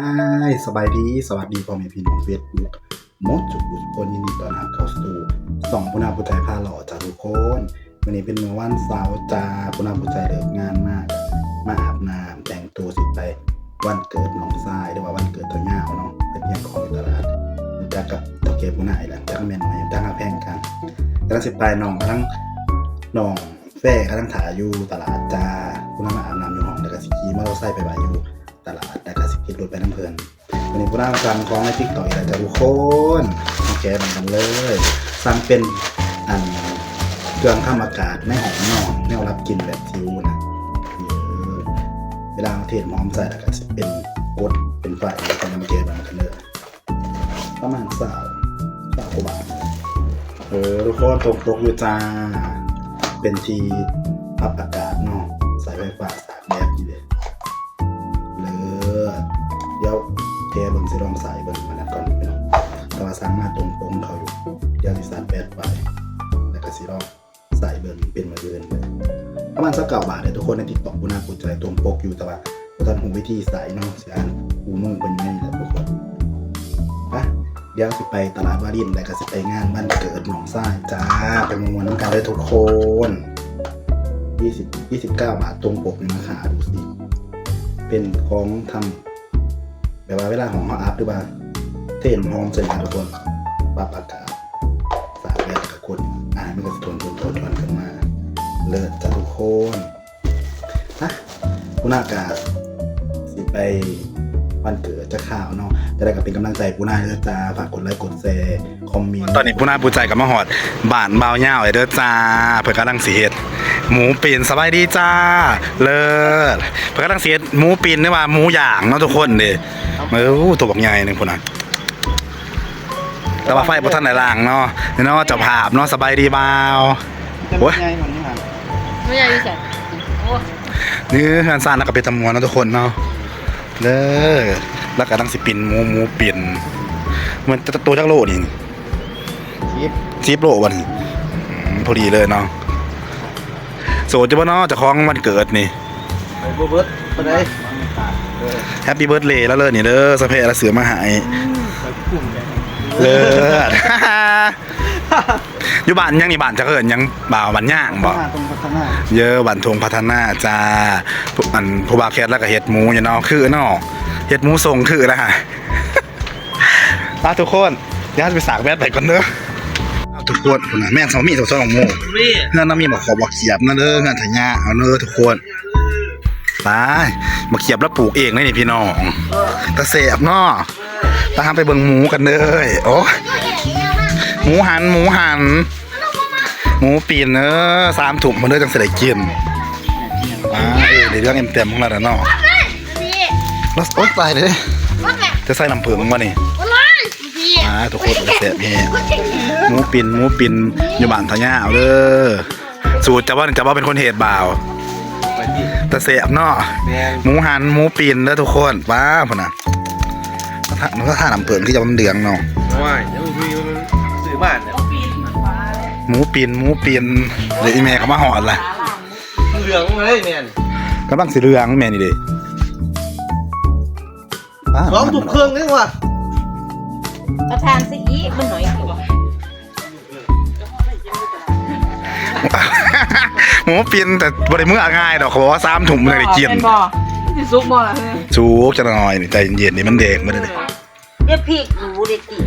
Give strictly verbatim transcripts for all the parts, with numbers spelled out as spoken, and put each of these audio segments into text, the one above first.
ฮาย สบายดี สวัสดีพ่อแม่พี่น้องเฟซบุ๊กหมดทุกผู้ทุกคน ยินดีต้อนรับเข้าสู่ช่องผู้นำผู้ใจพาหล่อจ้าทุกคน มื้อนี้เป็นมื้อวันเสาร์จ้า ผู้นำผู้ใจเลิกงานมา มาอาบน้ำแต่งตัวสิไปวันเกิดน้องชาย หรือว่าวันเกิดเฒ่าย่าวเนาะ ไปเตรียมของอยู่ตลาด รู้จักกับเฒ่าแก่ผู้นำนี่แหละ จักแม่นหน่อย จักหาแพงกัน กำลังสิไป น้องกำลัง น้องแฟกำลังถ่าอยู่ตลาดจ้า ผู้นำมาอาบน้ำอยู่ห้อง แล้วก็สิขี่มอเตอร์ไซค์ไปบ่ายอยู่ ตลาด แล้วก็สิขี่รถไปนำเพิ่น วันนี้ผู้นำสั่งของใน TikTok อีกแล้วจ้าทุกคน มาแกะเบิ่งกันเลย สั่งเป็น อัน เครื่องทำอากาศในห้องนอน แนวรับกลิ่นแบบทิวนะ เออ เวลาเทน้ำหอมใส่แล้วก็สิเป็นกดเป็นไฟ แล้วก็มาแกะเบิ่งกันเลย ประมาณซาว ซาวกว่าบาท เออ ทุกคน ตกตกอยู่จ้า เป็นที่ปรับอากาศเนาะ ใส่ไฟฟ้าสามแบบนี้เลย เลิศ เดี๋ยวแกะเบิ่ง สิลองใส่เบิ่งมันก่อนพี่น้อง แต่ว่าสามารถตรงๆเขาอยู่ เดี๋ยวสิสานแบตไป แล้วก็สิลองใส่เบิ่งเป็นมาเดือนเลย ประมาณซาวเก้าบาทเลยทุกคน ใน TikTok ผู้นำผู้ใจตรงปกอยู่ แต่ว่าบ่ทันรู้วิธีใส่เนาะ สิอ่านคู่มือเพิ่นอยู่ในนี่แหละทุกคน ไป เดี๋ยวสิไปตลาดวาริน แล้วก็สิไปงานวันเกิดน้องชายจ้า ไปม่วนๆนำกันเลยทุกคน ยี่สิบ ยี่สิบเก้าบาทตรงปกนี่มาหาดูสิ เป็นของทำ แบบว่าเวลาห้องเฮาอับหรือว่าเทน้ำหอมใส่นะทุกคน ปรับอากาศ สามแบบกับคน อ่า มันก็สิทนทนทนทนกันมา เลิศจ้ะทุกคน นะ ผู้นำก็สิไปวันเกิดจ้าข้าวเนาะ จะได้ก็เป็นกำลังใจผู้นำเด้อจ้า ฝากกดไลค์กดแชร์ คอมเมนต์ ตอนนี้ผู้นำผู้ใจก็มาฮอดบ้านบ่าวยาวแล้วเด้อจ้า เพิ่นกำลังสิเฮ็ดหมูปิ้ง สบายดีจ้า เลิศ เพิ่นกำลังสิเฮ็ดหมูปิ้งหรือว่าหมูย่างเนาะทุกคนเด้ เออ ตัวบักใหญ่หนึ่งพุ้นน่ะ แต่ว่าไฟบ่ทันได้ล้างเนาะ นี่เนาะ เจ้าภาพเนาะ สบายดีบ่าว โอ้ย ไม่ใหญ่อยู่ใส่ โอ้ นี่เฮือนซ่านแล้วก็เป็นตาม่วนเนาะทุกคนเนาะ เด้อ แล้วก็กำลังสิปิ้งหมู หมูปิ้ง มันจะตัวจักโลนี่ สิบ สิบโลบ่นี่ อืม พอดีเลยเนาะ โสดอยู่บ่เนาะ เจ้าของวันเกิดนี่ ไปบ่เบิดปานใด Happy birthday แล้วเลยนี่เด้อ สะแพะละเสือมาให้ เลิศ อยู่บ้านหยังนี่ บ้านจักเอิ้นหยัง บ่าวบ้านย่างบ่ พัฒนา ตรงพัฒนา เยอะ บ้านทงพัฒนาจ้า อันผู้บ่าวแคทแล้วก็เฮ็ดหมูอยู่เนาะ คือเนาะ เฮ็ดหมูส่งคือแล้วฮะ อ่ะทุกคน เดี๋ยวเราจะไปสากแบตไปก่อนเด้อ เอาทุกคน พุ้นน่ะ แม่นสามีตัวสองหมู่ เฮือนน้ำมีบักขอบบักเขียบนะเด้อ เฮือนทะยาเอาเด้อทุกคน ไป บักเขียบแล้วปลูกเองเลยนี่พี่น้อง ตาแสบเนาะ ตามไปเบิ่งหมูกันเด้อ โอ้ หมูหัน หมูหัน หมูปิ้ง เออ สามทุ่มพุ้นเด้อ จังสิได้กิน อ่า เออ ได้เรื่องเอ็มเต็มของเราแล้วเนาะ แล้ว โอ๊ย ตายเลย จะใส่น้ำผึ้งบ่นี่ อ่า ทุกคน แสบแฮง หมูปิ้ง หมูปิ้ง อยู่บ้านทะยาเอาเด้อ สูตรจะว่า จะว่าเป็นคนเฮ็ดบ่าว แต่แสบเนาะ แม่น หมูหัน หมูปิ้งเด้อทุกคน ว้าว พุ้นน่ะ มันก็ทาน้ำผึ้งที่จะมันเหลืองเนาะ ว้าย เดี๋ยวพี่ซื้อบ้านเนี่ย หมูปิ้ง หมูปิ้ง เดี๋ยวอีแม่ก็มาฮอดละ เหลืองเลยแม่น กำลังสิเหลืองแม่นี่เด้ อ่า สองทุ่มครึ่งนี่ว่ะ เอาทานซะอีก มันหน่อยกว่า หมูปิ้ง แต่บ่ได้มื้อง่ายดอก เขาบอกว่าสามทุ่มเลยได้กิน แม่นบ่ มันสิสุกบ่ล่ะเฮ้ย สุกจักหน่อยนี่ ใจเย็นๆนี่ มันแดงบ่ได้ เรียกพริกหนูเด็กติ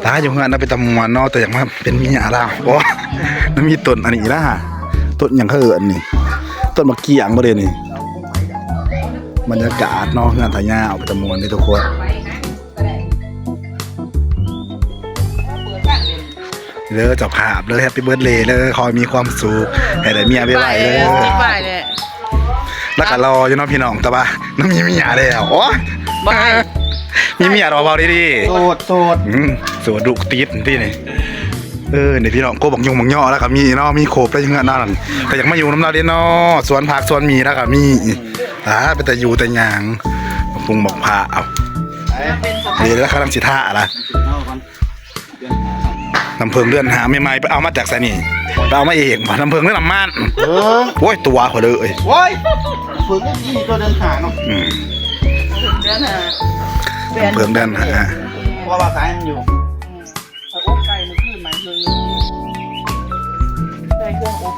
ตาอยู่เฮือนนะ เป็นตาม่วนเนาะ แต่อยากมาเป็นเมียลาว โอ้ มันมีต้นอันนี้ละ ต้นหยังเขาเอิ้นนี่ ต้นมะเกี้ยงบ่เด้นี่ บรรยากาศเนาะ เฮือนทะยาเอาไปตาม่วนนี่ทุกคน เด้อเจ้าภาพเด้อ Happy birthday เด้อ ขอให้มีความสุข ให้ได้เมียไวๆเด้อ สิบปลายเนี่ย แล้วก็รออยู่เนาะพี่น้อง แต่ว่ามันมีเมียแล้ว โอ้ บ่ให้ มีเมียแล้ว เว้าดีๆ โสด โสด อืม โสดลูกติดที่นี่ เออ นี่พี่น้อง โกบักยงบักย่อแล้วก็มีเนาะ มีครบแล้วอยู่เฮือนนั่น แต่อยากมาอยู่นำลาวเด้เนาะ สวนผักสวนหมีแล้วก็มี อ่า เป็นตาอยู่แต่หยัง บักพุงบักพร้าว เดี๋ยวแล้วกำลังสิท่าละ เอาก่อน น้ำผึ้งเดือนห้าใหม่ๆ ไปเอามาจากไสนี่ ไปเอามาเองบ่ น้ำผึ้งหรือน้ำมัน เออ โอ้ย ตัวเขาเลย โอ้ย เพิ่งได้ที่ตัวเดือนห้าเนาะ อืม เดือนห้า น้ำผึ้งเดือนห้า เพราะว่าขายมันอยู่ อบไก่มื้อคืนมาเทื่อนึง ใส่เครื่องอบ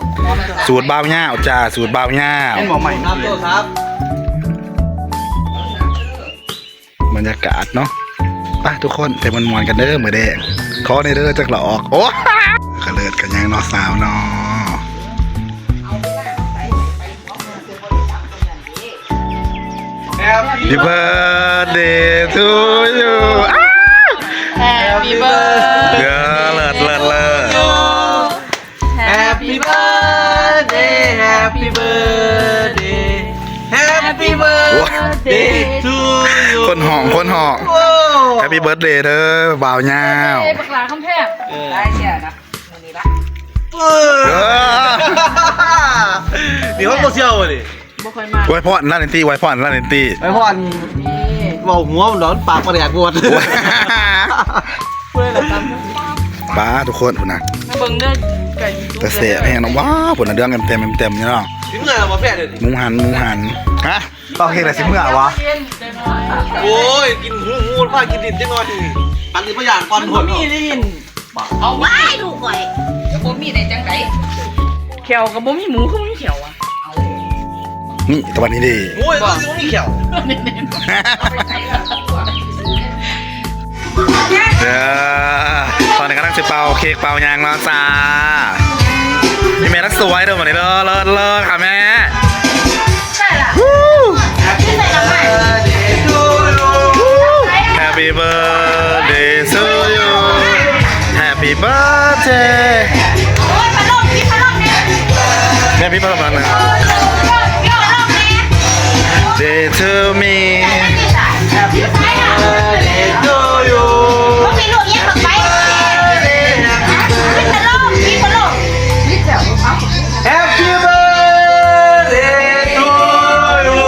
สูตรบ่าวยาวจ้า สูตรบ่าวยาว เป็นหมอใหม่ครับ บรรยากาศเนาะ ไปทุกคน ไปม่วนๆ กันเด้อมื้อแดง ขอในเด้อจักหลอก โอ้ กระเลิดกันยังเนาะ สาวเนาะ Happy birthday to you อ้า Happy birthday เด้อ เลิศเลิศเลิศ Happy birthday Happy birthday Happy birthday to you คนห้อง คนห้อง โอ้ Happy birthday เด้อ บ่าวยาว เอ้ย บักหลาคำแพง เออ ได้เสียนะ เออ เดี๋ยวเขาเสี่ยวเลย บ่ค่อยมา อวยพรลาเรนตี้ อวยพรลาเรนตี้ อวยพร นี่ เว้าหัวมันดอก ปากบ่แดกบวด โอ้ย เพื่อนละกัน ป้าทุกคนพุ้นนะ มาเบิ่งเด้อ ไก่ แต่แซ่บแฮงเนาะ ว้าว พุ้นนะ เดืองเต็มๆ เต็มๆ นี่เนาะ สิเมื่อบ่แพ้เด้อ หมูหัน หมูหัน ฮะ เป่าเค้กอะไรสิเมื่อวะ โอ้ย กินหูหูพากินดินจังหน่อย อันนี้บ่ย่านก่อน มันบ่มีลิ้น เอาไว้ลูกข่อย ก็บ่มีได้จังได๋ แข้วก็บ่มี หมูคือบ่มีแข้วอะ นี่ตะวันนี้ดี โอ้ย ก็สิบ่มีแข้ว เด้อ ตอนนี้กำลังสิเป่าเค้กเป่าหยังแล้วจ้า นี่แม่รักสวยเด้อ วันนี้เลิศ เลิศ เลิศค่ะแม่ ใส่ละ Happy birthday to you Happy birthday โอ้ย พัดลม พี่พัดลมเนี่ย แม่พี่พัดลมอันหนึ่ง โอ้ย พัดลมเนี่ย Day to me Happy birthday to you พวกนี้ลูกเยี่ยมออกไป พี่พัดลม พี่พัดลม Happy birthday to you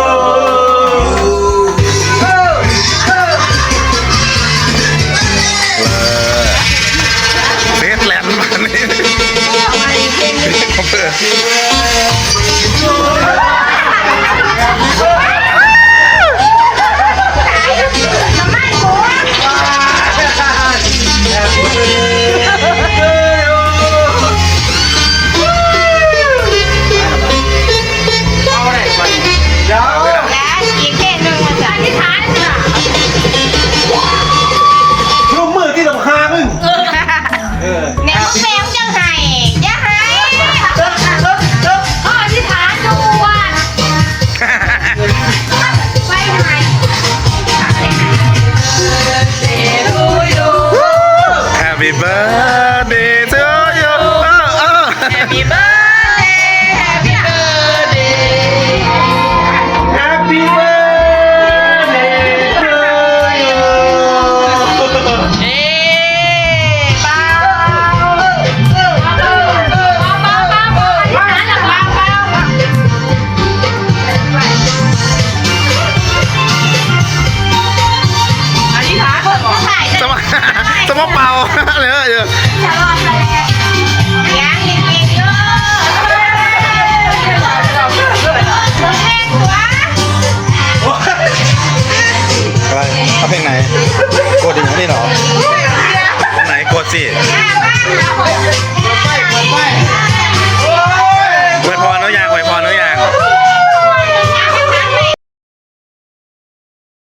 เซตแลนด์มานี่ เดี๋ยว และอีกเพลงหนึ่งมาจากอธิษฐานค่ะ ร่วมมือที่ลำคามึง เออ แม่มึงแปลงจังไห้ อย่าไห้ ขออธิษฐานด่วน ไปไห้ Happy birthday to you เออ เออ Happy birthday Happy birthday Happy birthday to you เอ้ย เป่า เป่า เป่า เป่า เป่า เป่า เป่า อธิษฐานก่อน จะมา จะมาเป่าเลยเออ ชะลอเลย ยังอีกนิดเดียว อะไร เอาเพลงไหน กดอีกนิดหรอ ไหนกดสิ